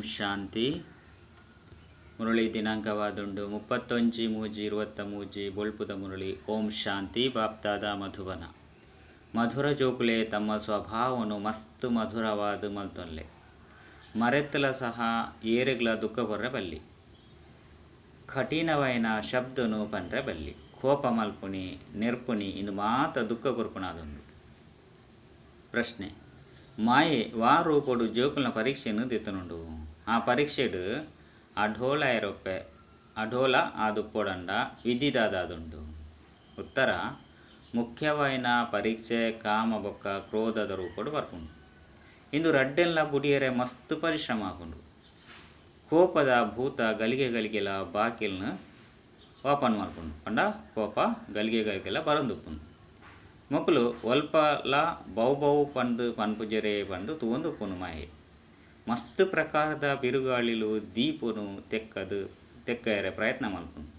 ಓಂ ಶಾಂತಿ. ಮುರಳಿ ದಿನಾಂಕವಾದುಂಡು 31-3-23 ಬೊಳ್ಪುದ ಮುರಳಿ. ಓಂ ಶಾಂತಿ. ಬಾಪ್ದಾದ ಮಧುಬನ. ಮಧುರ ಜೋಕುಲೆ ತಮ್ಮ ಸ್ವಭಾವನು ಮಸ್ತ್ ಮಧುರವಾದ ಮಲ್ತೊನ್ಲೆ. ಮರೆತ್ತಲ ಸಹ ಏರೆಗ್ಲ ದುಃಖ ಕೊರ್ರೆ ಬಲ್ಲಿ. ಕಠಿಣವೈನ ಶಬ್ದನು ಪನ್ರೆ ಬಲ್ಲಿ. ಕೋಪ ಮಲ್ಪುನಿ ನೆರ್ಪುನಿ ಇಂದು ಮಾತ ದುಃಖ ಕೊರ್ಪುನಾದುಂಡು. ಪ್ರಶ್ನೆ: ಮಾಯೆ ವಾ ರೂಪೊಡು ಜೋಕುಲ್ನ ಪರೀಕ್ಷೆನು ದೆತ್ತೊನುಂಡು? ಆ ಪರೀಕ್ಷೆಡ್ ಅಢೋಲ ಏರೊಪ್ಪೆ ಅಢೋಲ ಆದುಪ್ಪೊಡಂಡ ವಿಧಿದಾದಾದುಂಡು. ಉತ್ತರ: ಮುಖ್ಯವಾಯಿನ ಪರೀಕ್ಷೆ ಕಾಮ ಬೊಕ್ಕ ಕ್ರೋಧದ ರೂಪೊಡು ಬರ್ಪುಂಡು. ಇಂದು ರಡ್ಡೆನ್ಲ ಬುಡಿಯರೆ ಮಸ್ತ್ ಪರಿಶ್ರಮ ಆಪುಂಡು. ಕೋಪದ ಭೂತ ಗಲಿಗೆ ಗಲಿಗೆಲ ಬಾಕಿಲ್ನು ಓಪನ್ ಮಲ್ಪುಂಡು ಪಂಡ ಕೋಪ ಗಲಿಗೆ ಗಲಿಗೆಲ ಬರೊಂದುಪ್ಪುಂಡು. ಮೊಕುಲು ಒಲ್ಪಲ ಬೌ ಬೌ ಪಂದ್ ಪನ್ಪುಜೆರೆ ಪಂದ್ ತೂವೊಂದುಪ್ಪುಂಡು ಮಾಯೆ. ಮಸ್ತ್ ಪ್ರಕಾರದ ಬಿರುಗಾಳಿಲು ದೀಪೊನು ತೆಕ್ಕದ್ ತೆಕ್ಕಯರೆ ಪ್ರಯತ್ನ ಮಲ್ಪುಂಡು.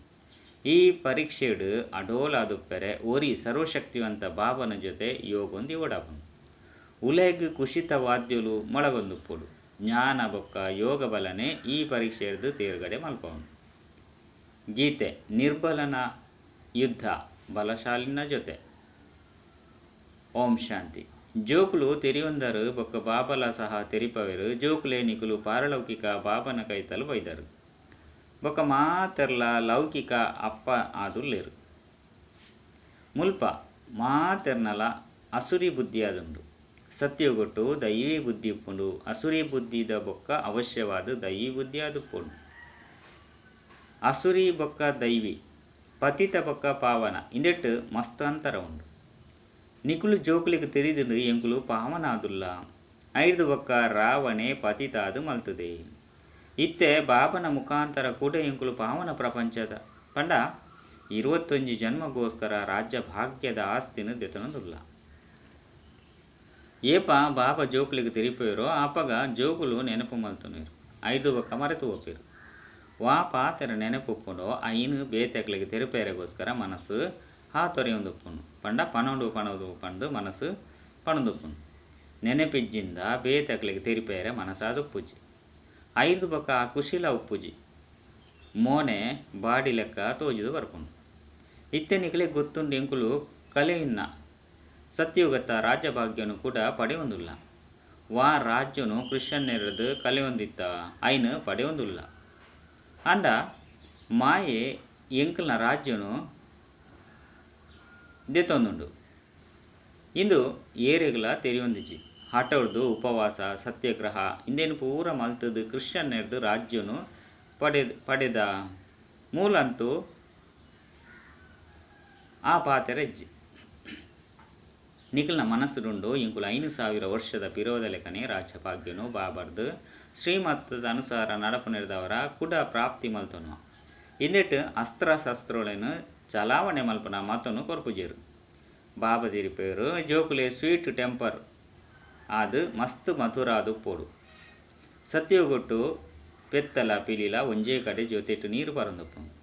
ಈ ಪರೀಕ್ಷೆಡ್ ಅಡೋಲಾದುಪ್ಪೆರೆ ಒರಿ ಸರ್ವಶಕ್ತಿವಂತ ಬಾಬನ ಜೊತೆ ಯೋಗನ್ ದಿವೊಡಾಪುಂಡು. ಉಲೈಗ್ ಕುಶಿತ ವಾದ್ಯೊಲು ಮೊಳಗೊಂದುಪ್ಪೊಡು. ಜ್ಞಾನ ಬೊಕ್ಕ ಯೋಗ ಬಲನೆ ಈ ಪರೀಕ್ಷೆರ್ದ್ ತೇರ್ಗಡೆ ಮಲ್ಪವುಂಡು. ಗೀತೆ: ನಿರ್ಬಲನ ಯುದ್ಧ ಬಲಶಾಲಿನ ಜೊತೆ. ಓಂ ಶಾಂತಿ. ಜೋಕುಲು ತೆರಿಯೊಂದರು ಬೊಕ್ಕ ಬಾಬಲ ಸಹ ತೆರಿಪವೆರು. ಜೋಕುಲೆ ನಿಕುಲು ಪಾರಲೌಕಿಕ ಬಾಬನ ಕೈತಲು ಬೈದರು. ಬೊಕ್ಕ ಮಾತೆರ್ಲ ಲೌಕಿಕ ಅಪ್ಪ ಆದುಲ್ಲೆರು. ಮುಲ್ಪ ಮಾತೆರ್ನಲ ಅಸುರಿ ಬುದ್ಧಿಯಾದುಂಡು. ಸತ್ಯಗೊಟ್ಟು ದೈವಿ ಬುದ್ಧಿ ಉಪ್ಪುಂಡು. ಅಸುರಿ ಬುದ್ಧಿದ ಬೊಕ್ಕ ಅವಶ್ಯವಾದ ದೈವಿ ಬುದ್ಧಿ ಆದುಪ್ಪುಂಡು. ಅಸುರಿ ಬೊಕ್ಕ ದೈವಿ, ಪತಿತ ಬೊಕ್ಕ ಪಾವನ ಇಂದೆಟ್ ಮಸ್ತ್ ಅಂತರ ಉಂಡು. ನಿಕುಲು ಜೋಕುಲಿಗೆ ತೆರಿದುಂಡು ಎಂಕುಲು ಪಾವನಾದುಲ್ಲ. ಐರ್ದು ಬೊಕ್ಕ ರಾವಣೆ ಪತಿತಾದು ಮಲ್ತದೆ. ಇತ್ತೆ ಬಾಬನ ಮುಖಾಂತರ ಕೂಡ ಎಂಕುಲು ಪಾವನ ಪ್ರಪಂಚದ ಪಂಡ 21 ಜನ್ಮಗೋಸ್ಕರ ರಾಜ್ಯ ಭಾಗ್ಯದ ಆಸ್ತಿನ ದೆತೊನೊಂದುಲ್ಲ. ಏಪ ಬಾಬಾ ಜೋಕುಲಿಗೆ ತೆರಿಪೇರೋ ಆಪಗ ಜೋಕುಲು ನೆನಪು ಮಲ್ತೊನೇರು. ಐದು ಬೊಕ್ಕ ಮರೆತು ಹೋಪೇರು. ವಾ ಪಾತೆರ ನೆನಪುಪ್ಪುಂಡೋ ಐನು ಬೇತೆಕ್ಲಿಗೆ ತೆರಿಪೇರೆಗೋಸ್ಕರ ಮನಸ್ಸು ಹಾತೊರೆಯೊಂದುಪ್ಪುಂಡು. ಪಂಡ ಪನೊಡು ಪನೊಡು ಪಂದು ಮನಸ್ಸು ಪಣೊಂದುಪ್ಪುಂಡು. ನೆನಪಿಜ್ಜಿಂದ ಬೇತೆಕ್ಲಿಗೆ ತೆರಿಪೇರೆ ಮನಸ್ಸಾದುಪ್ಪುಜಿ. ಐದು ಬೊಕ್ಕ ಆ ಕುಶಿಲ ಉಪ್ಪುಜಿ. ಮೋನೆ ಬಾಡಿ ಲೆಕ್ಕ ತೋಜುದು ಬರ್ಪುಂಡು. ಇತ್ತೆ ನಿಕಲೆ ಗೊತ್ತುಂಡು ಎಂಕುಲು ಕಲೆಯಿನ್ನ ಸತ್ಯುಗತ ರಾಜ್ಯಭಾಗ್ಯನು ಕೂಡ ಪಡೆಯೊಂದುಲ್ಲ. ವಾ ರಾಜ್ಯನು ಕೃಷ್ಣನೆರದು ಕಲೆಯೊಂದಿತ್ತ ಐನು ಪಡೆಯೊಂದುಲ್ಲ. ಅಂಡ ಮಾಯೆ ಎಂಕಲ್ನ ರಾಜ್ಯನು ದೆತ್ತೊಂದುಂಡು. ಇಂದು ಏರೆಗ್ಲ ತೆರಿಯೊಂದಿಜಿ. ಹಠರ್ದು ಉಪವಾಸ ಸತ್ಯಾಗ್ರಹ ಇಂದೇನು ಪೂರ ಮಲ್ತದು ಕೃಷ್ಣನೆರ್ದು ರಾಜ್ಯನು ಪಡೆದ ಮೂಲಂತೂ ಆ ಪಾತೆರ ಇಜ್ಜಿ. ನಿಖಲ್ನ ಮನಸ್ಸುಡುಂಡು ಇಂಕುಲು 5000 ವರ್ಷದ ಪಿರೋದ ಲೆಕ್ಕನೆ ರಾಜ್ಯಭಾಗ್ಯನು ಬಾಬರ್ದು ಶ್ರೀಮತದ ಅನುಸಾರ ನಡಪು ನೆರೆದವರ ಕುಡ ಪ್ರಾಪ್ತಿ ಮಲ್ತೊನು. ಇಂದೆಟ್ ಅಸ್ತ್ರ ಶಸ್ತ್ರಗಳನ್ನು ಚಲಾವಣೆ ಮಲ್ಪನ ಮತನು ಕೊರ್ಪುಜೇರು. ಬಾಬಾ ದಿರಿಪೇರು ಜೋಕುಲೆ ಸ್ವೀಟ್ ಟೆಂಪರ್ ಆದು ಮಸ್ತ್ ಮಧುರಾದು ಪೋಡು. ಸತ್ಯಗೊಟ್ಟು ಪೆತ್ತಲ ಪಿಲಿಲ ಒಂಜೇ ಕಡೆ ಜೊತೆಟು ನೀರು ಪರಂದುಪ್ಪುಂಡು.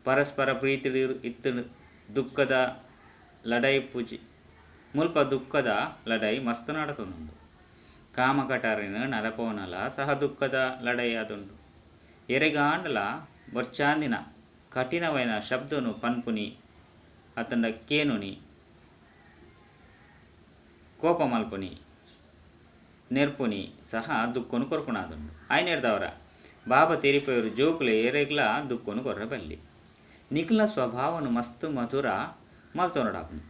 ಪರಸ್ಪರ ಪ್ರೀತಿ ಇತ್ತು ದುಃಖದ ಲಡಾಯಿ ಪೂಜಿ. ಮುಲ್ಪ ದುಃಖದ ಲಡಾಯಿ ಮಸ್ತ್ ನಡತೊಂದುಂಡು. ಕಾಮಕಟಾರಿನ ನರಪವನಲ ಸಹ ದುಃಖದ ಲಡಾಯಿ ಆದುಂಡು. ಎರೆಗಾಂಡಲ ಬರ್ಚಾಂದಿನ ಕಠಿಣವೈನ ಶಬ್ದನು ಪನ್ಪುನಿ ಅತಂಡ ಕೇನುನಿ ಕೋಪ ಮಲ್ಪುನಿ ನೆರ್ಪುನಿ ಸಹ ದುಃಖನು ಕೊರ್ಪುನಾದುಂಡು. ಆಯ್ನೆರ್ದವರ ಬಾಬಾ ತೆರಿಪೆಯರು ಜೋಕುಲೆ ಎರೆಗ್ಲ ದುಃಖನು ಕೊರ್ರ ಬಲ್ಲಿ. ನಿಖಲ ಸ್ವಭಾವನು ಮಸ್ತ್ ಮಧುರ ಮಲ್ತೊನಡಾಪುನು.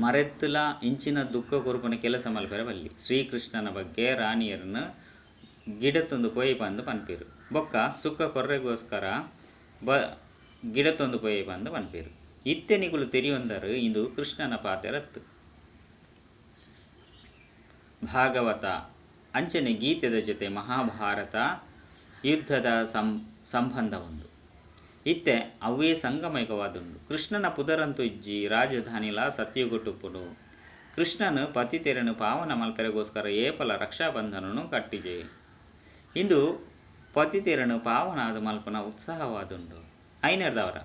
ಮರೆತ್ತುಲ ಇಂಚಿನ ದುಃಖ ಕೊರ್ಪುನ ಕೆಲಸ ಮಲ್ಪೆರೆ ಬಲ್ಲಿ. ಶ್ರೀಕೃಷ್ಣನ ಬಗ್ಗೆ ರಾಣಿಯರನ್ನು ಗಿಡತೊಂದು ಪೋಯಿ ಪಂದು ಪನ್ಪೇರು. ಬೊಕ್ಕ ಸುಖ ಕೊರ್ರೆಗೋಸ್ಕರ ಗಿಡತೊಂದು ಪೋಯಿ ಪಂದು ಪನ್ಪೇರು. ಇತ್ತೆ ನಿಕುಲು ತೆರಿಯೊಂದರು ಇಂದು ಕೃಷ್ಣನ ಪಾತೆರತ್ತು. ಭಾಗವತ ಅಂಚನೆ ಗೀತೆದ ಜೊತೆ ಮಹಾಭಾರತ ಯುದ್ಧದ ಸಂಬಂಧ ಉಂಡು. ಇತ್ತೆ ಅವೇ ಸಂಗಮೈಕವಾದುಂಡು. ಕೃಷ್ಣನ ಪುದರಂತು ಇಜ್ಜಿ ರಾಜಧಾನಿಲ ಸತ್ಯುಗೊಟ್ಟುಪ್ಪುಂಡು. ಕೃಷ್ಣನು ಪತಿತೆರನು ಪಾವನ ಮಲ್ಪೆರೆಗೋಸ್ಕರ ಏಪಲ ರಕ್ಷಾಬಂಧನನು ಕಟ್ಟಿಜೆ. ಇಂದು ಪತಿತೆರನು ಪಾವನಾದ ಮಲ್ಪನ ಉತ್ಸಾಹವಾದುಂಡು. ಐನೆರ್ದವರ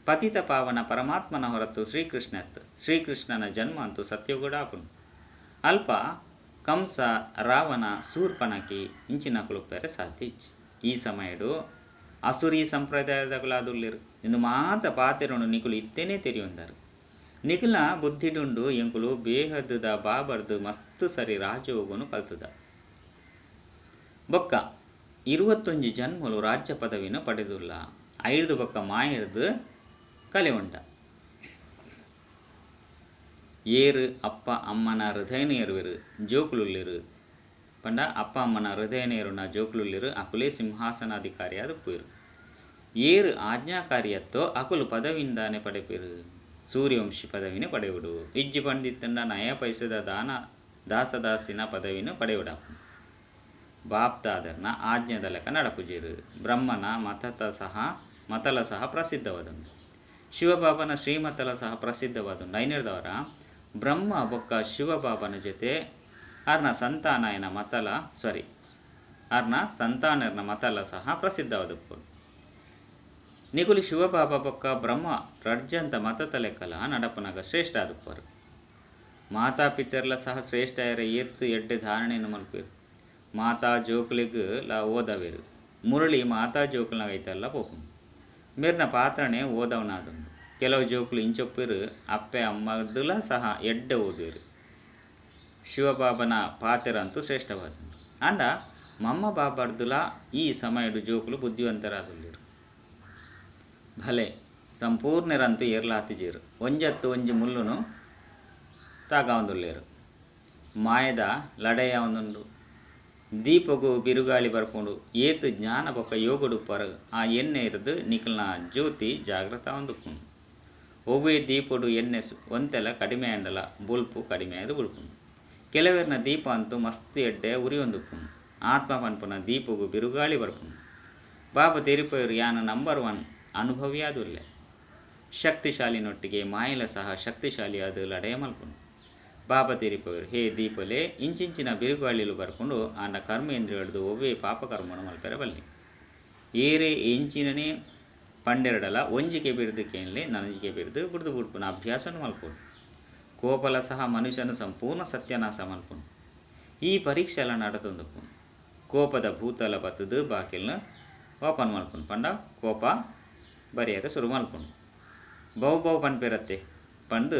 ಪತಿತ ಪಾವನ ಪರಮಾತ್ಮನ ಹೊರತು ಶ್ರೀಕೃಷ್ಣತ್. ಶ್ರೀಕೃಷ್ಣನ ಜನ್ಮ ಅಂತೂ ಸತ್ಯಗುಡಾಪುಂಡು. ಅಲ್ಪ ಕಂಸ, ರಾವಣ, ಶೂರ್ಪನಖಿ ಇಂಚಿನಕುಲು ಸಾಧ್ಯ ಇಜ್ಜಿ. ಈ ಸಮಯಡು ಅಸುರಿ ಸಂಪ್ರದಾಯದಕುಲಾದುಲ್ಲೆರು ಇಂದು ಮಾತ ಪಾತೆರೊನು ನಿಕುಲು ಇತ್ತೇನೆ ತೆರಿಯೊಂದರು. ನಿಕುಲ ಬುದ್ಧಿಡುಂಡು ಎಂಕುಲು ಬೇಹದ್ದ ಬಾಬರ್ದು ಮಸ್ತ್ ಸರಿ ರಾಜಯೋಗನು ಕಲ್ತದ. ಬೊಕ್ಕ 21 ಜನ್ಮಲು ರಾಜ್ಯ ಪದವಿನ ಪಡೆದುಲ್ಲ. ಐರ್ದು ಬೊಕ್ಕ ಮಾಯರ್ದು ಕಲೆ ಉಂಡ. ಏರು ಅಪ್ಪ ಅಮ್ಮನ ಹೃದಯನೇರುವೆರು ಜೋಕುಲುಲ್ಲೆರು ಪಂಡ ಅಪ್ಪ ಅಮ್ಮನ ಹೃದಯನೇರುನ ಜೋಕುಲುಲ್ಲೆರು ಅಕುಲೇ ಸಿಂಹಾಸನಾಧಿಕಾರಿಯಾದ ಪುಯಿರು. ಏರು ಆಜ್ಞಾಕಾರಿಯತ್ತೋ ಅಕುಲು ಪದವಿಂದಾನೆ ಪಡೆಪೆರು. ಸೂರ್ಯವಂಶಿ ಪದವಿನ ಪಡೆಯುಡು. ಇಜ್ಜಿ ಪಂಡಿತ್ತಂಡ ನಯ ಪೈಸದ ದಾನ ದಾಸದಾಸಿನ ಪದವಿನ ಪಡೆಯುಡ. ಬಾಪ್ದಾದರ್ನ ಆಜ್ಞೆದ ಲೆಕ್ಕ ನಡಪುಜೇರು. ಬ್ರಹ್ಮನ ಮತತ ಸಹ ಮತಲ ಸಹ ಪ್ರಸಿದ್ಧವಾದಂಡು. ಶಿವಬಾಬನ ಶ್ರೀಮತಲ ಸಹ ಪ್ರಸಿದ್ಧವಾದಂಡು. ಐನೇರ್ದವರ ಬ್ರಹ್ಮ ಬೊಕ್ಕ ಶಿವಬಾಬನ ಜೊತೆ ಅರ್ನ ಸಂತಾನಯನ ಮತಲ ಸಾರಿ ಅರ್ನ ಸಂತಾನರ್ನ ಮತಲ ಸಹ ಪ್ರಸಿದ್ಧವಾದಪ್ಪು. ನಿಕುಲಿ ಶಿವಬಾಬಾ ಬೊಕ್ಕ ಬ್ರಹ್ಮ ರಡ್ಜಂತ ಮತತ ಲೆಕ್ಕಲ ನಡಪನಾಗ ಶ್ರೇಷ್ಠ ಆದುಪ್ಪರು. ಮಾತಾ ಪಿತರ್ಲ ಸಹ ಶ್ರೇಷ್ಠ ಏತ್ತು ಎಡ್ಡೆ ಧಾರಣೆಯನ್ನು ಮಲ್ಪೇರು. ಮಾತಾ ಜೋಕುಲಿಗ್ ಲ ಓದವೇರು. ಮುರಳಿ ಮಾತಾ ಜೋಕುಲ್ನಾಗ ಐತಲ್ಲ ಪೋಪುಂಡು. ಮೇರ್ನ ಪಾತ್ರನೇ ಓದವನಾದುಂಡು. ಕೆಲವು ಜೋಕುಲು ಇಂಚೊಪ್ಪಿರು ಅಪ್ಪೆ ಅಮ್ಮದುಲ ಸಹ ಎಡ್ಡೆ ಓದುವೆರು. ಶಿವಬಾಬನ ಪಾತೆರಂತೂ ಶ್ರೇಷ್ಠವಾದುಂಡು. ಅಂಡ ಮಮ್ಮ ಬಾಬರ್ದುಲ ಈ ಸಮಯಡು ಜೋಕುಲು ಬುದ್ಧಿವಂತರಾದುಲ್ಲೆರು. ಭಲೆ ಸಂಪೂರ್ಣರಂತೂ ಏರ್ಲಾತಿಜೇರು. ಒಂಜತ್ತು ಒಂಜಿ ಮುಲ್ಲುನು ತಾಗಾವಂದುಲ್ಲೇರು. ಮಾಯದ ಲಡೆಯಾವಂದುಂಡು. ದೀಪಗು ಬಿರುಗಾಳಿ ಬರ್ಪುಂಡು. ಏತು ಜ್ಞಾನ ಬೊಕ್ಕ ಯೋಗಡು ಪರ ಆ ಎಣ್ಣೆ ಇರ್ದು ನಿಕಲ್ನ ಜ್ಯೋತಿ ಜಾಗೃತ ಒಂದುಪ್ಪುಂಡು. ಒವ್ವೇ ದೀಪಡು ಎಣ್ಣೆ ಒಂತೆಲ ಕಡಿಮೆ ಆಂಡಲ ಬೊಲ್ಪು ಕಡಿಮೆ ಆದ್ ಬುಡ್ಪುಂಡು. ಕೆಲವೆರ್ನ ದೀಪ ಅಂತೂ ಮಸ್ತ್ ಎಡ್ಡೆ ಉರಿಯೊಂದುಪ್ಪುಂಡು. ಆತ್ಮ ಪನ್ಪುನ ದೀಪಗು ಬಿರುಗಾಳಿ ಬರ್ಪುಂಡು. ಬಾಬಾ ತೆರಿಪೊಯರು ಯಾನು ನಂಬರ್ 1 ಅನುಭವಿಯಾದುಲ್ಲೆ. ಶಕ್ತಿಶಾಲಿನೊಟ್ಟಿಗೆ ಮಾಯಲ ಸಹ ಶಕ್ತಿಶಾಲಿಯಾದ ಲಡೆಯ ಮಲ್ಪುಂಡು. ಬಾಬಾ ತೆರಿಪೊಯರು ಹೇ ದೀಪಲೆ ಇಂಚಿಂಚಿನ ಬಿರುಗಾಳಿಲು ಬರ್ಪುಂಡು. ಆಂಡ ಕರ್ಮೇಂದ್ರಿಯಡ್ದು ಒವ್ವೇ ಪಾಪಕರ್ಮನು ಮಲ್ಪೆರ ಬಲ್ಲಿ. ಏರೇ ಇಂಚಿನನೇ ಪಂಡೆರಡಲ ಒಂಜಿಕೆ ಬಿರ್ದು ಕೇನ್ಲೆ ನನಜಿಕೆ ಬಿರ್ದು ಬುಡ್ದು ಬುಡ್ಪುನ ಅಭ್ಯಾಸನು ಮಲ್ಪುಂಡು. ಕೋಪಲ ಸಹ ಮನುಷ್ಯನು ಸಂಪೂರ್ಣ ಸತ್ಯನಾಶ ಮಲ್ಪುಂಡು. ಈ ಪರೀಕ್ಷೆಲ ನಡತೊಂದುಪ್ಪುಂಡು. ಕೋಪದ ಭೂತಲ ಬತ್ತದು ಬಾಕಿಲ್ನ ಓಪನ್ ಮಲ್ಪುಂಡು. ಪಂಡ ಕೋಪ ಬರಿಯರೆ ಶುರು ಮಲ್ಪುಂಡು. ಬಹು ಬಹು ಪನ್ಪೆರತ್ತೆ ಪಂದು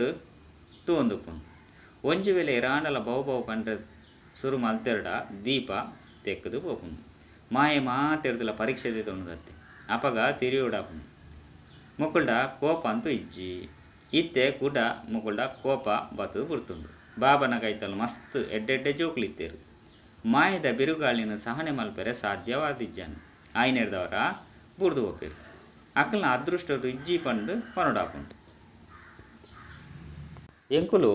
ತೂವೊಂದುಪ್ಪುಂಡು. ಒಂಜಿ ವೇಳೆ ಇರಾಂಡಲ ಬಹು ಬಹು ಪಂಡ್ರೆ ಶುರು ಮಲ್ತೆರಡ ದೀಪ ತೆಕ್ಕದು ಪೋಪುಂಡು. ಮಾಯೆ ಮಾತೆರ್ದಲ ಪರೀಕ್ಷೆ ದೆತೊಂಡುದತ್ತೆ. ಅಪಗ ತಿರಿಯೋಡಾಪುಂಡು. ಮುಕುಲ್ಡ ಕೋಪ ಅಂತೂ ಇಜ್ಜಿ. ಇತ್ತೆ ಕುಡ ಮುಕುಲ್ಡ ಕೋಪ ಬತ್ತದು ಬುಡ್ತುಂಡು. ಬಾಬನ ಕೈತಲ್ ಮಸ್ತ್ ಎಡ್ಡೆಡ್ಡೆ ಜೋಕುಲಿತ್ತೇರು. ಮಾಯದ ಬಿರುಗಾಳಿನ ಸಹನೆ ಮಲ್ಪೆರೆ ಸಾಧ್ಯವಾದಿಜ್ಜಾನು. ಆಯ್ನೆರ್ದವರ ಬುಡ್ದು ಪೋಪೆರು. ಅಕಲ್ನ ಅದೃಷ್ಟಡು ಇಜ್ಜಿ ಪಂದು ಪನೊಡಾಪುಂಡು. ಎಂಕುಲು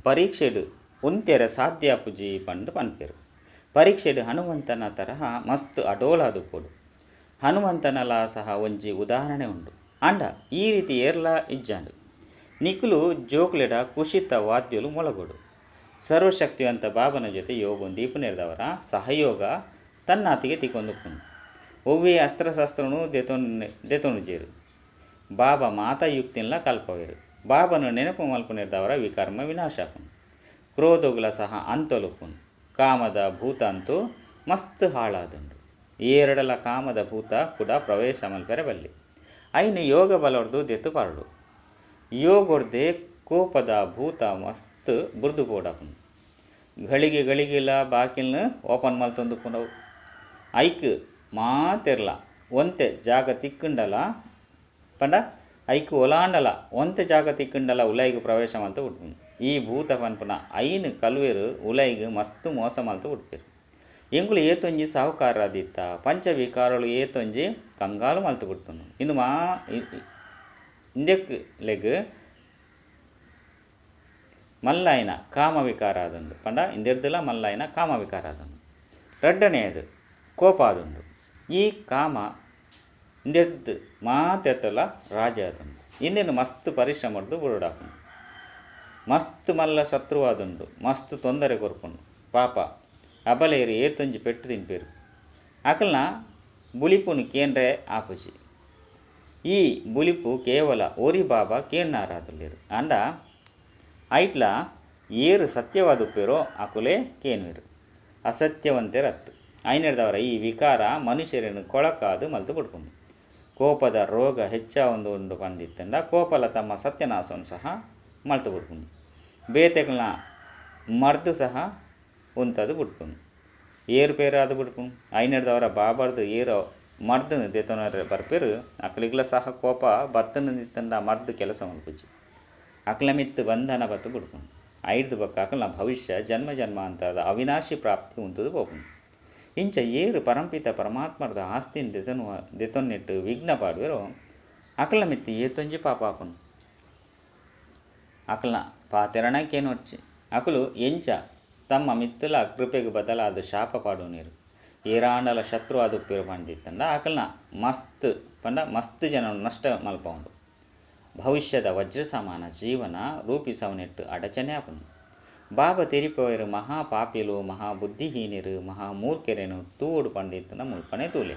ಪರೀಕ್ಷೆಡು ಉಂತೆರೆ ಸಾಧ್ಯ ಪುಜಿ ಪಂದು ಪನ್ಪೆರು. ಪರೀಕ್ಷೆಡು ಹನುಮಂತನ ತರಹ ಮಸ್ತ್ ಅಡೋಲಾದುಪ್ಪೊಡು. ಹನುಮಂತನಲ ಸಹ ಒಂಜಿ ಉದಾಹರಣೆ ಉಂಡು. ಅಂಡ ಈ ರೀತಿ ಏರ್ಲಾ ಇಜ್ಜಾಂಡು. ನಿಕುಲು ಜೋಕುಲೆಡ ಕುಶಿತ ವಾದ್ಯಲು ಮೊಳಗೊಡು. ಸರ್ವಶಕ್ತಿವಂತ ಬಾಬನ ಜೊತೆ ಯೋಗೊಂದೀಪುನೆರ್ದವರ ಸಹಯೋಗ ತನ್ನಾತಿಗೆ ತಿಕ್ಕೊಂದುಪ್ಪುಂಡು. ಒವ್ವೇ ಅಸ್ತ್ರಶಾಸ್ತ್ರನು ದೆತೊನುಜೇರು. ಬಾಬಾ ಮಾತಾ ಯುಕ್ತಿನ್ಲ ಕಲ್ಪವೇರು. ಬಾಬನು ನೆನಪು ಮಲ್ಪುನೆರ್ದವರ ವಿಕರ್ಮ ವಿನಾಶಾಪುಂಡು. ಕ್ರೋಧಗುಲ ಸಹ ಅಂತಲುಪ್ಪುಂಡು. ಕಾಮದ ಭೂತ ಅಂತೂ ಮಸ್ತ್ ಹಾಳಾದುಂಡು. ಏರಡಲ ಕಾಮದ ಭೂತ ಕೂಡ ಪ್ರವೇಶ ಮಲ್ಪೆರೆ ಬಲ್ಲಿ. ಐನು ಯೋಗ ಬಲೊರ್ದು ದೆತ್ತು ಪಾರಡು. ಯೋಗೊರ್ದೆ ಕೋಪದ ಭೂತ ಮಸ್ತ್ ಬುರ್ದು ಪೋಡಾಪುಂಡು. ಗಳಿಗೆ ಗಳಿಗೆಲ ಬಾಕಿಲ್ನ ಓಪನ್ ಮಲ್ತೊಂದುಪ್ಪುಂಡವು. ಐಕ್ ಮಾತೆರ್ಲ ಒಂತೆ ಜಾಗ ತಿಕ್ಕುಂಡಲ ಪಂಡ ಐಕ್ ಒಲಾಂಡಲ ಒಂತೆ ಜಾಗ ತಿಕ್ಕುಂಡಲ ಉಲೈಗ್ ಪ್ರವೇಶ ಮಲ್ತು ಉಡ್ಪುಂಡು. ಈ ಭೂತ ಪನ್ಪುನ ಐನು ಕಲ್ವೇರು ಉಲೈಗ್ ಮಸ್ತ್ ಮೋಸ ಮಲ್ತು ಉಡ್ಪೆರು. ಎಂಕುಲು ಏತೊಂಜಿ ಸಾಹುಕಾರದಿತ್ತ ಪಂಚವಿಕಾರಳು ಏತೊಂಜಿ ಕಂಗಾಲು ಮಲ್ತು ಬಿಡ್ತುಂಡು. ಇಂದು ಮಾ ಇಂದೆಕ್ ಲೆಗ್ ಮಲ್ಲಾಯಿನ ಕಾಮವಿಕಾರ ಆದುಂಡು. ಪಂಡ ಇಂದೆರ್ದಲ ಮಲ್ಲಾಯಿನ ಕಾಮವಿಕಾರ ಆದುಂಡು. ರಡ್ಡನೆಯದು ಕೋಪ ಆದುಂಡು. ಈ ಕಾಮ ಇಂದೆರ್ದು ಮಾತೆತ್ತಲ ರಾಜ ಆದುಂಡು. ಇಂದೆನು ಮಸ್ತ್ ಪರಿಶ್ರಮಡ್ದು ಬುರುಡಾಪುಂಡು. ಮಸ್ತ್ ಮಲ್ಲ ಶತ್ರುವಾದುಂಡು. ಮಸ್ತ್ ತೊಂದರೆ ಕೊರ್ಪುಂಡು. ಪಾಪ ಅಬಲೇರು ಏತೊಂಜಿ ಪೆಟ್ಟು ತಿನ್ಪೇರು. ಅಕಲ್ನ ಬುಲಿಪುನು ಕೇಂದ್ರೆ ಆಪುಜಿ. ಈ ಬುಲಿಪು ಕೇವಲ ಓರಿ ಬಾಬಾ ಕೇಣ್ಣಾರಾದುಲ್ಲೆರು. ಅಂಡ ಐಟ್ಲ ಏರು ಸತ್ಯವಾದುಪ್ಪೇರೋ ಅಕುಲೇ ಕೇನ್ವೇರು ಅಸತ್ಯವಂತೆರತ್ತು ಐನೆಡ್ದವರ ಈ ವಿಕಾರ ಮನುಷ್ಯರನ್ನು ಕೊಳಕಾದು ಮಲ್ತು ಬಿಡ್ಪುಂಡು. ಕೋಪದ ರೋಗ ಹೆಚ್ಚ ಒಂದು ಉಂಡು ಪಂದಿತ್ತಂಡ ಕೋಪಲ ತಮ್ಮ ಸತ್ಯನಾಶವನ್ನು ಸಹ ಮಲ್ತು ಬಿಡ್ಪುಂಡು. ಬೇತೆಗಳನ್ನ ಮರ್ದು ಸಹ ಉಂತದು ಬಿಡ್ಪುಂಡು. ಏರು ಪೇರಾದು ಬಿಡ್ಪುಂಡು. ಐನೆಡ್ದವರ ಬಾಬರ್ದು ಏರು ಮರ್ದನು ದೇತನರ ಬರ್ಪೇರು ಅಕ್ಲಿಗ್ಲ ಸಹ ಕೋಪ ಬತ್ತನ ಮರ್ದು ಕೆಲಸ ಮಲ್ಪುಜಿ. ಅಕ್ಲ ಮಿತ್ತು ಬಂಧನ ಬತ್ತು ಬಿಡ್ಪುಂಡು. ಐದು ಬಕ್ಕ ಅಕಲ್ನ ಭವಿಷ್ಯ ಜನ್ಮ ಜನ್ಮಾಂತರದ ಅವಿನಾಶಿ ಪ್ರಾಪ್ತಿ ಉಂಟದು ಪೋಪುಂಡು. ಇಂಚ ಏರು ಪರಂಪಿತ ಪರಮಾತ್ಮರದ ಆಸ್ತಿನ ದೆತೊನ್ನೆಟ್ಟು ವಿಘ್ನ ಪಾಡುವೆರೋ ಅಕಲ ಮಿತ್ತು ಏತೊಂಜಿ ಪಾಪ ಆಪುಂಡು. ಅಕಲ್ನ ಪಾತೆರಣಕ್ಕೇನೊಚ್ಚಿ ಅಕಲು ಎಂಚ ತಮ್ಮ ಮಿತ್ತಲ ಕೃಪೆಗೆ ಬದಲಾದ ಶಾಪ ಪಾಡು ನೀರು ಏರಾಂಡಲ ಶತ್ರು ಆದುಪ್ಪಿರು ಪಂಡಿತ್ತಂಡ ಅಕಲ್ನ ಮಸ್ತ್ ಪಂಡ ಮಸ್ತ್ ಜನ ನಷ್ಟ ಮಲ್ಪೌಂಡು. ಭವಿಷ್ಯದ ವಜ್ರ ಸಮಾನ ಜೀವನ ರೂಪಿಸವನೆಟ್ಟು ಅಡಚಣೆ ಆಪುಂಡು. ಬಾಬಾ ತೆರಿಪೋಯರು ಮಹಾಪಾಪಿಲು ಮಹಾಬುದ್ಧಿಹೀನರು ಮಹಾಮೂರ್ಖರೇನು ತೂಡು ಪಂಡಿತ್ತಂಡ ಮುಲ್ಪನೆ ತೂಲೆ.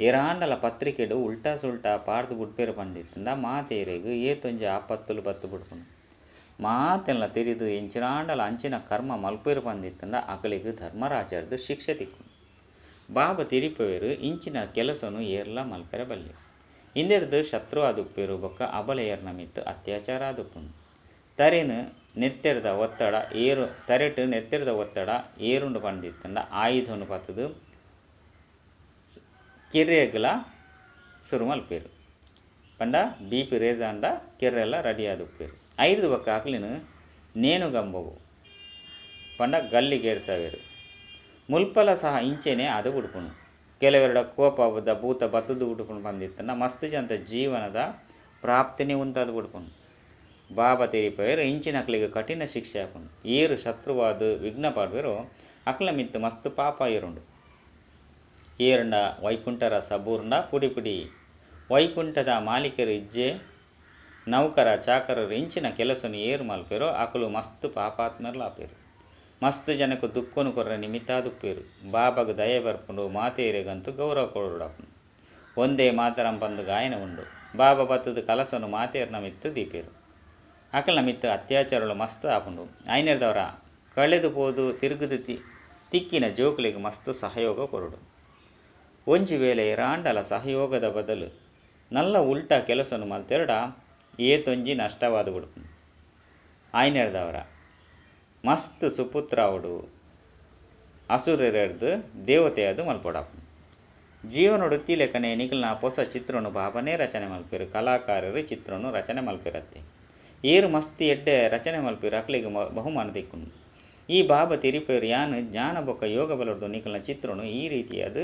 ಏರಾಂಡಲ ಪತ್ರಿಕೆಡು ಉಲ್ಟಾ ಸುಲ್ಟಾ ಪಾರ್ದು ಬುಡ್ಪೇರು ಪಂಡಿತ್ತಂಡ ಮಾತೇರೆಗು ಏತೊಂಜಿ ಆಪತ್ತುಲು ಬತ್ತು ಬುಡ್ಪುಂಡು. ಮಾತೆಲ್ಲ ತೆರಿದು ಎಂಚಿರಾಂಡಲ ಅಂಚಿನ ಕರ್ಮ ಮಲ್ಪೇರು ಪಂದಿತ್ತಂಡ ಅಕಲಿಗೆ ಧರ್ಮರಾಜರ್ದು ಶಿಕ್ಷೆ ತಿಕ್ಕು. ಬಾಬಾ ತಿರಿಪೋಯರು ಇಂಚಿನ ಕೆಲಸನು ಏರ್ಲ ಮಲ್ಪೆರ ಬಲ್ಲೆ. ಇಂದೆರ್ದು ಶತ್ರು ಆದುಪ್ಪೇರು ಬೊಕ್ಕ ಅಬಲೆಯರ್ನ ಮಿತ್ತು ಅತ್ಯಾಚಾರ ಆದುಪ್ಪುಂಡು. ತರೆನು ನೆತ್ತೆರ್ದ ಒತ್ತಡ ಏರು ತರೆಟು ನೆತ್ತೆರ್ದ ಒತ್ತಡ ಏರುಂಡು ಪಂದಿತ್ತಂಡ ಆಯುಧನು ಪತ್ತದು ಕೆರೆಗಳ ಸುರು ಮಲ್ಪೇರು ಪಂಡ ಬಿ ಪಿ ರೇಜಾಂಡ ಕೆರೆಲ್ಲ ರೆಡಿ ಆದುಪ್ಪೇರು. ಐದು ಬೊಕ್ಕ ಅಕ್ಲಿನ ನೇನು ಗಂಬವು ಪಂಡ ಗಲ್ಲಿಗೇರ್ಸವೇರು. ಮುಲ್ಪಲ ಸಹ ಇಂಚೆನೆ ಅದು ಬಿಡ್ಪುಂಡು. ಕೆಲವೆರಡ ಕೋಪದ ಭೂತ ಬತ್ತದು ಬಿಡ್ಪುಂಡು ಬಂದಿತ್ತಂಡ ಮಸ್ತ್ ಜಂತ ಜೀವನದ ಪ್ರಾಪ್ತಿನೇ ಉಂತಾದು ಬಿಡ್ಪುಂಡು. ಬಾಬಾ ತೆರಿಪೇರು ಇಂಚಿನ ಅಕ್ಲಿಗೆ ಕಠಿಣ ಶಿಕ್ಷೆ ಹಾಕೊಂಡು. ಏರು ಶತ್ರುವಾದ ವಿಘ್ನ ಪಾಡುವೆರೋ ಅಕ್ಲ ಮಿತ್ತು ಮಸ್ತ್ ಪಾಪ ಏರುಂಡು. ಏರಂಡ ವೈಕುಂಠರ ಸಬೂರ್ಂಡ ಪುಡಿ ಪುಡಿ ವೈಕುಂಠದ ಮಾಲೀಕರು ಇಜ್ಜೆ ನೌಕರ ಚಾಕರರು ಇಂಚಿನ ಕೆಲಸನು ಏರು ಮಲ್ಪೇರೋ ಅಕಲು ಮಸ್ತ್ ಪಾಪಾತ್ಮರ್ಲಾಪೇರು. ಮಸ್ತ್ ಜನಕ್ಕೆ ದುಃಖನು ಕೊರ್ರ ನಿಮಿತ್ತಾದುಪ್ಪೇರು. ಬಾಬಾಗ ದಯೆ ಬರ್ಪುಂಡು ಮಾತೇರೆಗಂತೂ ಗೌರವ ಕೊಡಾಪುಂಡು. ಒಂದೇ ಮಾತರಂ ಬಂದು ಗಾಯನ ಉಂಡು. ಬಾಬಾ ಬತ್ತದ ಕಲಸನು ಮಾತೇರ್ನ ಮಿತ್ತು ದೀಪೇರು. ಅಕಲ್ನ ಮಿತ್ತು ಅತ್ಯಾಚಾರಗಳು ಮಸ್ತ್ ಆಪುಂಡು. ಐನೆರ್ದವರ ಕಳೆದು ಪೋದು ತಿರುಗುದು ತಿಕ್ಕಿನ ಜೋಕುಲಿಗೆ ಮಸ್ತ್ ಸಹಯೋಗ ಕೊರಡು. ಒಂಜಿ ವೇಳೆ ರಾಂಡಲ ಸಹಯೋಗದ ಬದಲು ನಲ್ಲ ಉಲ್ಟಾ ಕೆಲಸನು ಮಲ್ತೆರಡ ಏತೊಂಜಿ ನಷ್ಟವಾದ ಬಿಡ್ಪುಂಡು. ಐನೆರ್ದವರ ಮಸ್ತ್ ಸುಪುತ್ರಾವುಡು ಅಸುರರೆರ್ದು ದೇವತೆಯಾದು ಮಲ್ಪೊಡಾಪುಂಡು. ಜೀವನೊಡುತ್ತಿ ಲೆಕ್ಕನೆ ನಿಖಲ್ನ ಹೊಸ ಚಿತ್ರನು ಬಾಬನೇ ರಚನೆ ಮಲ್ಪೇರು. ಕಲಾಕಾರರು ಚಿತ್ರನು ರಚನೆ ಮಲ್ಪಿರತ್ತೆ. ಏರು ಮಸ್ತಿ ಎಡ್ಡೆ ರಚನೆ ಮಲ್ಪಿರು ಅಕ್ಲಿಗೆ ಬಹುಮಾನ ದಿಕ್ಕುಂಡು. ಈ ಬಾಬಾ ತೆರಿಪೇರು ಯಾನು ಜ್ಞಾನ ಬೊಕ್ಕ ಯೋಗ ಬಲರ್ದು ನಿಖಲ್ನ ಚಿತ್ರನು ಈ ರೀತಿಯಾದ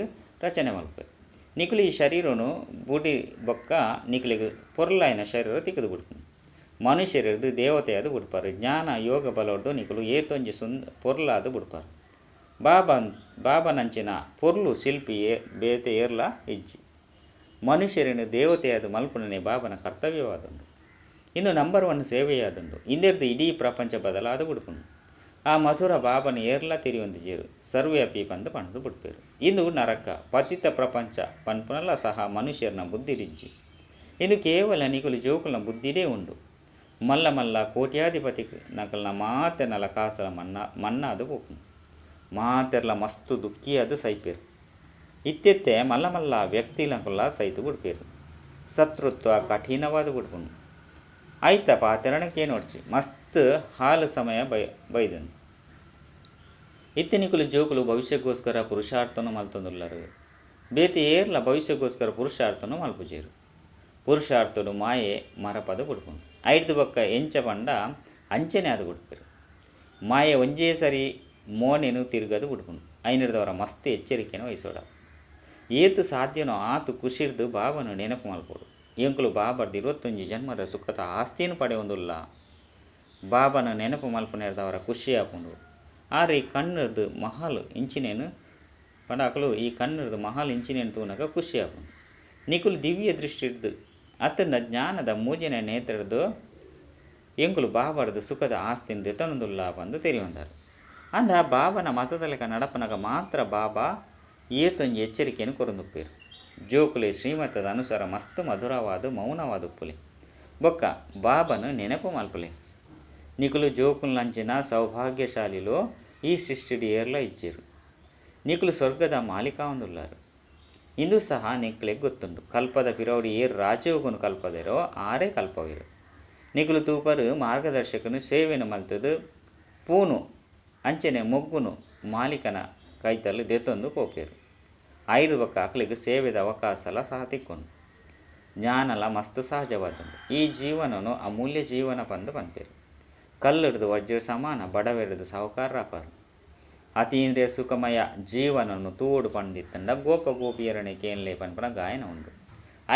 ರಚನೆ ಮಲ್ಪೇರು. ನಿಖಲು ಈ ಶರೀರನು ಬುಡಿ ಬೊಕ್ಕ ನಿಖಲಿಗೆ ಪೊರ್ಲಾಯಿನ ಶರೀರ ತಿಕ್ಕದು ಬಿಡ್ಪುಂಡು. ಮನುಷ್ಯರದು ದೇವತೆಯಾದ ಬಿಡ್ಪಾರು. ಜ್ಞಾನ ಯೋಗ ಬಲರ್ದು ನಿಖಲು ಏತೊಂಜಿ ಸುಂದ ಪೊರ್ಲಾದ ಬಿಡ್ಪಾರು. ಬಾಬನಂಚಿನ ಪೊರ್ಲು ಶಿಲ್ಪಿ ಬೇತೆ ಏರ್ಲ ಇಜ್ಜಿ. ಮನುಷ್ಯರನ್ನು ದೇವತೆಯಾದ ಮಲ್ಪುಣನೆ ಬಾಬನ ಕರ್ತವ್ಯವಾದುಂಡು. ಇನ್ನು ನಂಬರ್ 1 ಸೇವೆಯಾದುಂಡು. ಇಂದೆರ್ದು ಇಡೀ ಪ್ರಪಂಚ ಬದಲಾದ ಬಿಡ್ಪುಂಡು. ಆ ಮಧುರ ಬಾಬನ ಏರ್ಲ ತಿರಿಯೊಂದು ಜೇರು ಸರ್ವ್ಯಾಪಿ ಪಂದು ಪಂಡು ಬಿಡ್ಪೇರು. ಇಂದು ನರಕ ಪತಿತ ಪ್ರಪಂಚ ಪನ್ಪುನಲ್ಲ ಸಹ ಮನುಷ್ಯರನ ಬುದ್ಧಿರಿಜ್ಜಿ. ಇಂದು ಕೇವಲ ನಿಕುಲು ಜೋಕುಲ್ನ ಬುದ್ಧಿಡೇ ಉಂಡು. ಮಲ್ಲ ಮಲ್ಲ ಕೋಟ್ಯಾಧಿಪತಿ ನಕಲ್ನ ಮಾತೆನಲ ಕಾಸಲ ಮಣ್ಣಾದು ಪೋಪುಂಡು. ಮಾತೆರ್ಲ ಮಸ್ತು ದುಃಖಿಯಾದು ಸೈಪೇರು. ಇತ್ತೆತ್ತೆ ಮಲ್ಲ ಮಲ್ಲ ವ್ಯಕ್ತಿನಕುಲ್ಲ ಸೈತು ಬಿಡ್ಪೇರು. ಶತ್ರುತ್ವ ಕಠಿಣವಾದ ಬಿಡ್ಪುಂಡು. ಆಯ್ತ ಪಾತೆರಣಕ್ಕೇನೊಡ್ಚಿ ಮಸ್ತ್ ಹಾಲು ಸಮಯ ಬೈದನು. ಇತ್ತಿನಿಕುಲು ಜೋಕುಲು ಭವಿಷ್ಯಕ್ಕೋಸ್ಕರ ಪುರುಷಾರ್ಥನು ಮಲ್ತೊಂದುಲ್ಲರು. ಬೇತೆ ಏರ್ಲ ಭವಿಷ್ಯಕ್ಕೋಸ್ಕರ ಪುರುಷಾರ್ಥನು ಮಲ್ಪುಜೇರು. ಪುರುಷಾರ್ಥನು ಮಾಯೆ ಮರಪದ ಬಿಡ್ಪುಂಡು. ಐದು ಬೊಕ್ಕ ಎಂಚ ಪಂಡ ಅಂಚನೆ ಅದು ಬಿಡ್ಪೇರು. ಮಾಯೆ ಒಂಜೇ ಸರಿ ಮೋನೆನು ತಿರುಗದು ಬಿಡ್ಪುಂಡು. ಐನಿಡ್ದವರ ಮಸ್ತ್ ಎಚ್ಚರಿಕೆಯನ್ನು ವಹಿಸೋಡ. ಏತು ಸಾಧ್ಯನೋ ಆತು ಖುಷಿರ್ದು ಬಾಬನು ನೆನಪು ಮಲ್ಪೋಡು. ಎಂಕುಲು ಬಾಬರ್ದು 21 ಜನ್ಮದ ಸುಖದ ಆಸ್ತಿಯನ್ನು ಪಡೆಯೊಂದುಲ್ಲ. ಬಾಬನ ನೆನಪು ಮಲ್ಪುನೆರ್ದವರ ಖುಷಿ ಆಪುಂಡು. ಆರೆ ಈ ಕಣ್ಣರ್ದು ಮಹಲ್ ಇಂಚಿನೇನು ಪಂಡ ಅಕಲು ಈ ಕಣ್ಣರ್ದು ಮಹಲ್ ಇಂಚಿನೇನು ತೂನಗ ಖುಷಿ ಆಪುಂಡು. ನಿಕುಲು ದಿವ್ಯ ದೃಷ್ಟಿರ್ದು ಅತನ ಜ್ಞಾನದ ಮೂಜಿನ ನೇತ್ರದ್ದು ಎಂಕುಲು ಬಾಬರ್ದು ಸುಖದ ಆಸ್ತಿನ ದೆತೊಂದುಲ್ಲ ಪಂದು ತೆರಿಯೊಂದಾರು. ಅಂಡ ಬಾಬನ ಮತದಲೆಕ ನಡಪನಗ ಮಾತ್ರ ಬಾಬಾ ಏತೊಂಜಿ ಎಚ್ಚರಿಕೆಯನ್ನು ಕೊರೊಂದುಪ್ಪೇರು. ಜೋಕುಲೆ ಶ್ರೀಮತದ ಅನುಸಾರ ಮಸ್ತ್ ಮಧುರವಾದ ಮೌನವಾದ ಉಪ್ಪುಲೆ. ಬೊಕ್ಕ ಬಾಬನು ನೆನಪು ಮಲ್ಪುಲೆ. ನಿಕುಲು ಜೋಕುಲ್ನಂಚಿನ ಸೌಭಾಗ್ಯಶಾಲಿಲು ಈ ಸೃಷ್ಟಿಡ್ ಏರ್ಲ ಇಜ್ಜೆರ್. ನಿಕುಲು ಸ್ವರ್ಗದ ಮಾಲೀಕಾವೊಂದುಲ್ಲಾರ್. ಇಂದು ಸಹ ನಿಕ್ಲೆಗ್ ಗೊತ್ತುಂಡು. ಕಲ್ಪದ ಪಿರವುಡು ಏರ್ ರಾಜಯೋಗನು ಕಲ್ಪದೆರೋ ಆರೇ ಕಲ್ಪವೆರ್. ನಿಕುಲು ತೂಪರ್ ಮಾರ್ಗದರ್ಶಕನು ಸೇವೆನು ಮಲ್ತುದು ಪೂನು ಅಂಚನೆ ಮೊಗ್ಗುನು ಮಾಲೀಕನ ಕೈತಲ್ ದೆತೊಂದು ಪೋಪೆರ್. ಆಯುರ್ದ ಬೊಕ್ಕ ಅಕ್ಲೆಗ್ ಸೇವೆದ ಅವಕಾಶಲ ಸಹ ತಿಕ್ಕುಂಡು. ಜ್ಞಾನಲ ಮಸ್ತ್ ಸಹಜವಾದುಂಡು. ಈ ಜೀವನನು ಅಮೂಲ್ಯ ಜೀವನ ಪಂದ್ ಪನ್ಪೆರ್. ಕಲ್ಲುರ್ದು ವಜ್ರ ಸಮಾನ ಬಡವೆರ್ದು ಸಾಹುಕಾರರಾಪರ್. ಅತೀಂದ್ರಿಯ ಸುಖಮಯ ಜೀವನನು ತೂವೊಡು ಪಂದಿತ್ತಂಡ ಗೋಪ ಗೋಪಿಯರನೆ ಕೇನ್ಲೆ ಪನ್ಪುನ ಗಾಯನ ಉಂಡು.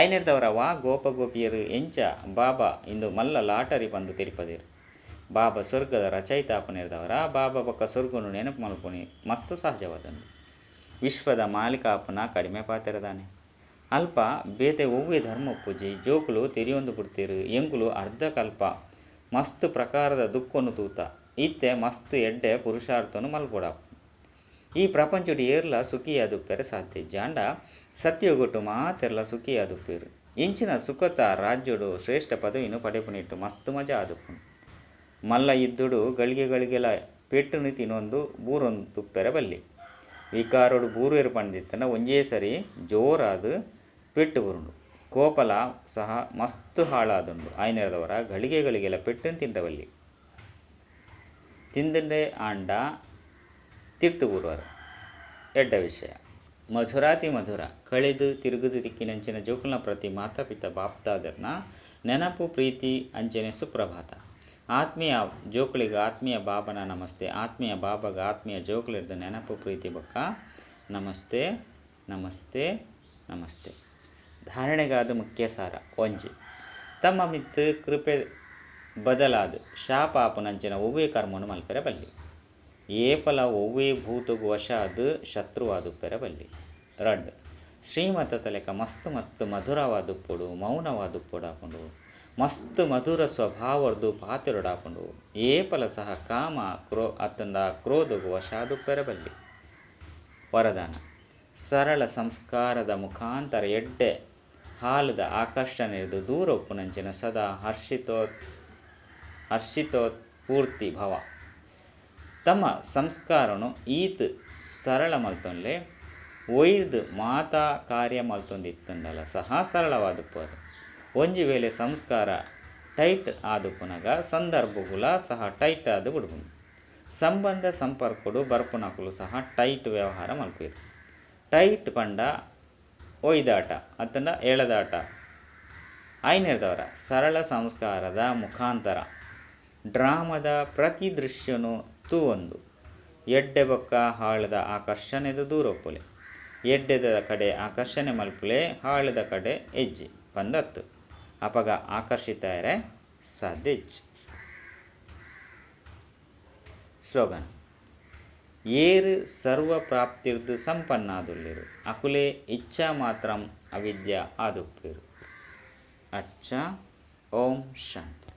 ಐನೆರ್ದವರ ವಾ ಗೋಪ ಗೋಪಿಯರು ಎಂಚ ಬಾಬಾ ಇಂದು ಮಲ್ಲ ಲಾಟರಿ ಪಂದ್ ತೆರಿಪದೆರ್. ಬಾಬಾ ಸ್ವರ್ಗದ ರಚಯಿತ ಆಪುನೆರ್ದವರ ಬಾಬಾ ಬೊಕ್ಕ ಸ್ವರ್ಗನು ನೆನಪು ಮಲ್ಪುನಿ ಮಸ್ತ್ ಸಹಜವಾದುಂಡು. ವಿಶ್ವದ ಮಾಲೀಕ ಆಪುನ ಕಡಿಮೆ ಪಾತೆರದಾನೆ. ಅಲ್ಪ ಬೇತೆ ಒವ್ವೆ ಧರ್ಮ ಉಪ್ಪುಜಿ. ಜೋಕುಲು ತೆರಿಯೊಂದು ಬಿಡ್ತೇರು ಎಂಕುಲು ಅರ್ಧಕಲ್ಪ ಮಸ್ತ್ ಪ್ರಕಾರದ ದುಃಖನು ತೂತ ಇತ್ತೆ ಮಸ್ತ್ ಎಡ್ಡೆ ಪುರುಷಾರ್ಥನು ಮಲ್ಪೊಡಾಪುಂಡು. ಈ ಪ್ರಪಂಚಡ್ ಏರ್ಲ ಸುಖಿಯಾದುಪ್ಪೆರೆ ಸಾಧ್ಯ ಇಜ್ಜಾಂಡ ಸತ್ಯಯುಗಟ್ಟು ಮಾತೆರ್ಲ ಸುಖಿಯಾದುಪ್ಪೆರು. ಇಂಚಿನ ಸುಖತ ರಾಜ್ಯಡು ಶ್ರೇಷ್ಠ ಪದವಿನು ಪಡೆಪುನಿಟ್ಟು ಮಸ್ತ್ ಮಜಾ ಆದುಪ್ಪುಂಡು. ಮಲ್ಲ ಯುದ್ಧಡು ಗಳಿಗೆ ಗಳಿಗೆಲ ಪೆಟ್ಟುನು ತಿನ್ನೊಂದು ಬೂರೊಂದುಪ್ಪೆರೆ ಬಲ್ಲಿ. ವಿಕಾರಡು ಬೂರುವೆರ್ ಪಂದಿತ್ತಂಡ ಒಂಜೇ ಸರಿ ಜೋರಾದ್ ಪೆಟ್ಟು ಬರುಂಡು. ಕೋಪಲ ಸಹ ಮಸ್ತ್ ಹಾಳಾದುಂಡು. ಐನೆರ್ದವರ ಗಳಿಗೆ ಗಳಿಗೆಲ ಪೆಟ್ಟುನು ತಿಂಡವಲ್ಲಿ. ತಿಂದಂಡೆ ಆಂಡ ತಿರ್ತು ಬೂರುವರು. ಎಡ್ಡೆ ವಿಷಯ. ಮಧುರಾತಿ ಮಧುರ ಕಳೆದು ತಿರುಗುದು ತಿಕ್ಕಿನಂಚಿನ ಜೋಕುಲ್ನ ಪ್ರತಿ ಮಾತಾ ಪಿತ ಬಾಪ್ದಾದರ್ನ ನೆನಪು ಪ್ರೀತಿ ಅಂಚನೆ ಸುಪ್ರಭಾತ. ಆತ್ಮೀಯ ಜೋಕುಳಿಗೆ ಆತ್ಮೀಯ ಬಾಬನ ನಮಸ್ತೆ. ಆತ್ಮೀಯ ಬಾಬಾಗ ಆತ್ಮೀಯ ಜೋಕುಲಿರ್ದು ನೆನಪು ಪ್ರೀತಿ ಬೊಕ್ಕ ನಮಸ್ತೆ ನಮಸ್ತೆ ನಮಸ್ತೆ. ಧಾರಣೆಗಾದ ಮುಖ್ಯ ಸಾರ ಒಂಜಿ ತಮ್ಮ ಮಿತ್ತು ಕೃಪೆ ಬದಲಾದ ಶಾಪ ಆಪುನಂಚಿನ ಒವ್ವೇ ಕರ್ಮನು ಮಲ್ಪೆರೆ ಬಲ್ಲಿ. ಏಪಲ ಒವ್ವೇ ಭೂತಗು ವಶಾದ ಶತ್ರುವಾದುಪ್ಪೆರೆ ಬಲ್ಲಿ. ರಡ್ಡ್ ಶ್ರೀಮತ ತಲೆಕ ಮಸ್ತ್ ಮಸ್ತ್ ಮಧುರವಾದುಪ್ಪೊಡು ಮೌನವಾದುಪ್ಪೊಡಾಪುಂಡು. ಮಸ್ತ್ ಮಧುರ ಸ್ವಭಾವರ್ದು ಪಾತೆರೊಡಾಪುಂಡು. ಏಪಲ ಸಹ ಕಾಮ ಕ್ರೋ ಅತ್ತಂಡ ಕ್ರೋಧಗು ವಶಾದುಪ್ಪೆರೆ ಬಲ್ಲಿ. ವರದಾನ ಸರಳ ಸಂಸ್ಕಾರದ ಮುಖಾಂತರ ಎಡ್ಡೆ ಹಾಲದ ಆಕರ್ಷಣೆರ್ದು ದೂರ ಉಪ್ಪುನಂಚಿನ ಸದಾ ಹರ್ಷಿತೋತ್ಪೂರ್ತಿ ಭವ. ತಮ್ಮ ಸಂಸ್ಕಾರನು ಈತ್ ಸರಳ ಮಲ್ತೊನ್ಲೆ ಒಯ್ದು ಮಾತಾ ಕಾರ್ಯ ಮಲ್ತೊಂದಿತ್ತಂಡಲ ಸಹ ಸರಳವಾದುಪ್ಪರು. ಒಂಜಿ ವೇಳೆ ಸಂಸ್ಕಾರ ಟೈಟ್ ಆದುಪ್ಪುನಗ ಸಂದರ್ಭಗುಲ ಸಹ ಟೈಟ್ ಆದು ಬಿಡ್ಬುಂಡು. ಸಂಬಂಧ ಸಂಪರ್ಕಡು ಬರ್ಪುನಕುಲು ಸಹ ಟೈಟ್ ವ್ಯವಹಾರ ಮಲ್ಪೇರು. ಟೈಟ್ ಪಂಡ ಒಯ್ದಾಟ ಅತ್ತಂಡ ಎಳೆದಾಟ. ಐನೆರ್ದವರ ಸರಳ ಸಂಸ್ಕಾರದ ಮುಖಾಂತರ ಡ್ರಾಮದ ಪ್ರತಿ ದೃಶ್ಯನು ತೂವೊಂದು ಎಡ್ಡೆ ಬೊಕ್ಕ ಹಾಳದ ಆಕರ್ಷಣೆದ ದೂರ ಒಪ್ಪುಲೆ. ಎಡ್ಡೆದ ಕಡೆ ಆಕರ್ಷಣೆ ಮಲ್ಪುಲೆ, ಹಾಳದ ಕಡೆ ಹೆಜ್ಜೆ ಪಂದತ್ತು ಅಪಗ ಆಕರ್ಷಿತರೆ ಸಾಧ್ಯ ಇಜ್ಜಿ. ಸ್ಲೋಗನ್ ಏರು ಸರ್ವ ಪ್ರಾಪ್ತಿರ್ದು ಸಂಪನ್ನಾದುಲ್ಲೇರು ಅಕುಲೆ ಇಚ್ಛಾ ಮಾತ್ರಂ ಅವಿದ್ಯಾ ಆದುಪ್ಪೇರು. ಅಚ್ಚ ಓಂ ಶಾಂತಿ.